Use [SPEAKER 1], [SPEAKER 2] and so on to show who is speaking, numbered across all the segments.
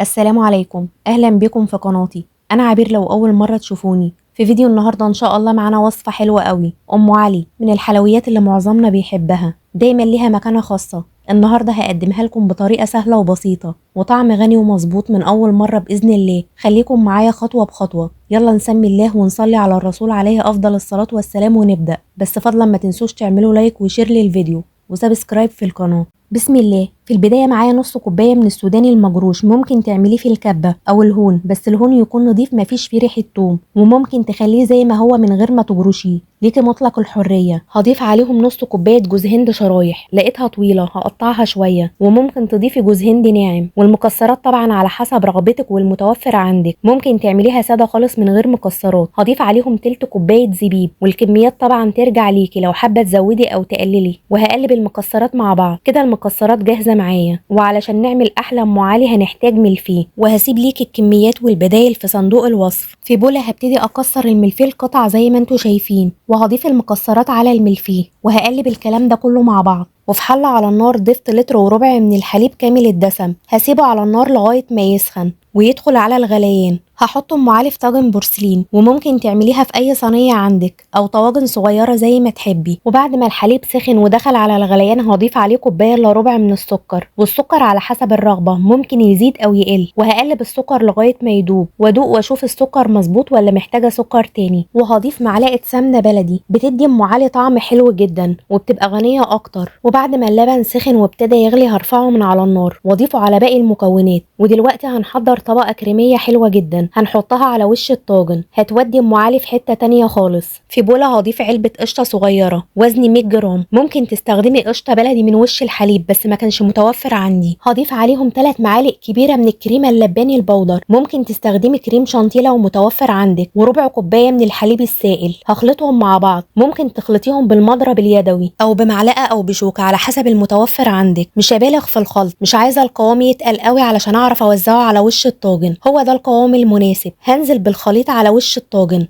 [SPEAKER 1] السلام عليكم، اهلا بكم في قناتي. انا عبير. لو اول مرة تشوفوني في فيديو النهارده ان شاء الله معانا وصفه حلوة قوي، ام علي، من الحلويات اللي معظمنا بيحبها، دايما ليها مكانه خاصة. النهارده هقدمها لكم بطريقة سهلة وبسيطة وطعم غني ومظبوط من اول مرة باذن الله. خليكم معايا خطوة بخطوة. يلا نسمي الله ونصلي على الرسول عليه افضل الصلاة والسلام ونبدا. بس فضلا ما تنسوش تعملوا like و share للفيديو و subscribe في القناة. بسم الله. في البداية معايا نص كوباية من السوداني المجروش، ممكن تعمليه في الكبه او الهون، بس الهون يكون نضيف مفيش فيه ريحه توم، وممكن تخليه زي ما هو من غير ما تجرشيه، ليكي مطلق الحرية. هضيف عليهم نص كوباية جوز هند شرايح، لقيتها طويلة هقطعها شوية، وممكن تضيفي جوز هند ناعم، والمكسرات طبعا على حسب رغبتك والمتوفر عندك، ممكن تعمليها ساده خالص من غير مكسرات. هضيف عليهم تلت كوباية زبيب، والكميات طبعا ترجع ليكي لو حابة تزودي او تقللي. وهقلب المكسرات مع بعض كده. المكسرات جاهزة معايا. وعلشان نعمل احلى ام علي هنحتاج ملفيه، وهسيب ليكي الكميات والبدايل في صندوق الوصف. في بوله هبتدي اكسر الملفيه القطع زي ما انتم شايفين، وهضيف المكسرات على الملفيه، وهقلب الكلام ده كله مع بعض. وفي حله على النار ضفت 1.25 لتر من الحليب كامل الدسم، هسيبه على النار لغاية ما يسخن ويدخل على الغليان. هحط ام علي في طاجن بورسلين، وممكن تعمليها في اي صينية عندك او طواجن صغيرة زي ما تحبي. وبعد ما الحليب سخن ودخل على الغليان هضيف عليه 1.75 كوباية من السكر، والسكر على حسب الرغبة ممكن يزيد او يقل. وهقلب السكر لغاية ما يدوب، وادوق واشوف السكر مظبوط ولا محتاجه سكر تاني. وهضيف معلقه سمنه بلدي، بتدي ام علي طعم حلو جدا وبتبقى غنية اكتر. وبعد ما اللبن سخن وابتدى يغلي هرفعه من على النار واضيفه على باقي المكونات. ودلوقتي هنحضر طبقه كريميه حلوة جدا، هنحطها على وش الطاجن، هتودي ام علي في حتة تانية خالص. في بوله هضيف علبة قشطه صغيرة وزن 100 جرام، ممكن تستخدمي قشطه بلدي من وش الحليب بس ما كانش متوفر عندي. هضيف عليهم 3 معالق كبيرة من الكريمة اللباني البودر، ممكن تستخدمي كريم شانتيه لو متوفر عندك، وربع كوباية من الحليب السائل. هخلطهم مع بعض، ممكن تخلطيهم بالمضرب اليدوي او بمعلقه او بشوكة على حسب المتوفر عندك. مش هبالغ في الخلط، مش عايزه القوام يتقل قوي علشان اعرف اوزعه على وش الطاجن، هو ده القوام المناسب. هنزل بالخليط على وش الطاجن،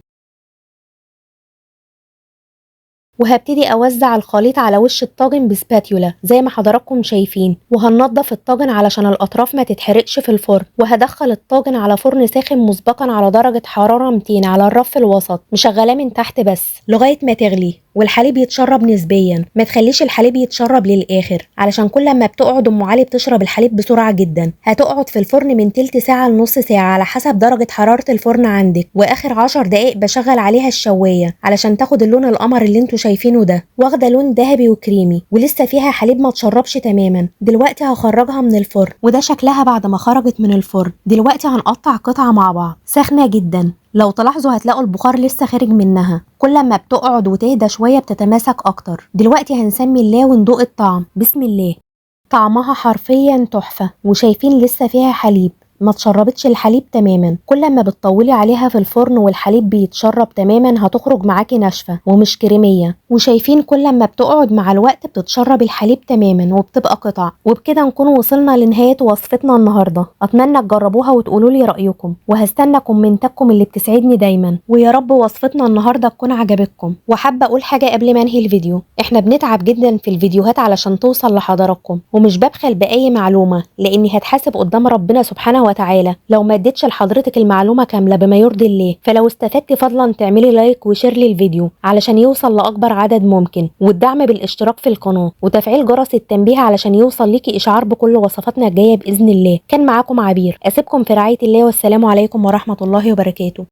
[SPEAKER 1] وهبتدي اوزع الخليط على وش الطاجن بسباتيولا زي ما حضراتكم شايفين. وهننضف الطاجن علشان الاطراف ما تتحرقش في الفرن. وهدخل الطاجن على فرن ساخن مسبقا على درجة حرارة 200 على الرف الوسط، مشغلاه من تحت بس لغاية ما تغلي والحليب يتشرب نسبيا. ما تخليش الحليب يتشرب للاخر علشان كل ما بتقعد ام علي بتشرب الحليب بسرعة جدا. هتقعد في الفرن من تلت ساعة لنص ساعة على حسب درجه حرارة الفرن عندك. واخر 10 دقائق بشغل عليها الشوايه علشان تاخد اللون القمر اللي انتوا شايفينه ده، واخده لون ذهبي وكريمي ولسه فيها حليب ما تشربش تماما. دلوقتي هخرجها من الفرن، وده شكلها بعد ما خرجت من الفرن. دلوقتي هنقطع قطعه مع بعض، سخنة جدا، لو تلاحظوا هتلاقوا البخار لسه خارج منها. كل ما بتقعد وتهدى شوية بتتماسك اكتر. دلوقتي هنسمي الله وندوق الطعم. بسم الله. طعمها حرفيا تحفة، وشايفين لسه فيها حليب، ما تشربتش الحليب تماما. كل ما بتطولي عليها في الفرن والحليب بيتشرب تماما هتخرج معاكي ناشفة ومش كريميه. وشايفين كل ما بتقعد مع الوقت بتتشرب الحليب تماما وبتبقى قطع. وبكده نكون وصلنا لنهاية وصفتنا النهارده. اتمنى تجربوها وتقولوا لي رايكم، وهستنى كومنتاتكم اللي بتسعدني دايما. ويا رب وصفتنا النهارده تكون عجبتكم. وحابة اقول حاجة قبل ما انهي الفيديو، احنا بنتعب جدا في الفيديوهات علشان توصل لحضراتكم، ومش ببخل باي معلومة لاني هتحاسب قدام ربنا سبحانه وتعالى لو ما اديتش لحضرتك المعلومة كاملة بما يرضي الله. فلو استفدت فضلا تعملي like و share للفيديو علشان يوصل لاكبر عدد ممكن، والدعم بالاشتراك في القناة وتفعيل جرس التنبيه علشان يوصل ليكي اشعار بكل وصفاتنا الجاية باذن الله. كان معاكم عبير، اسيبكم في رعاية الله، والسلام عليكم ورحمة الله وبركاته.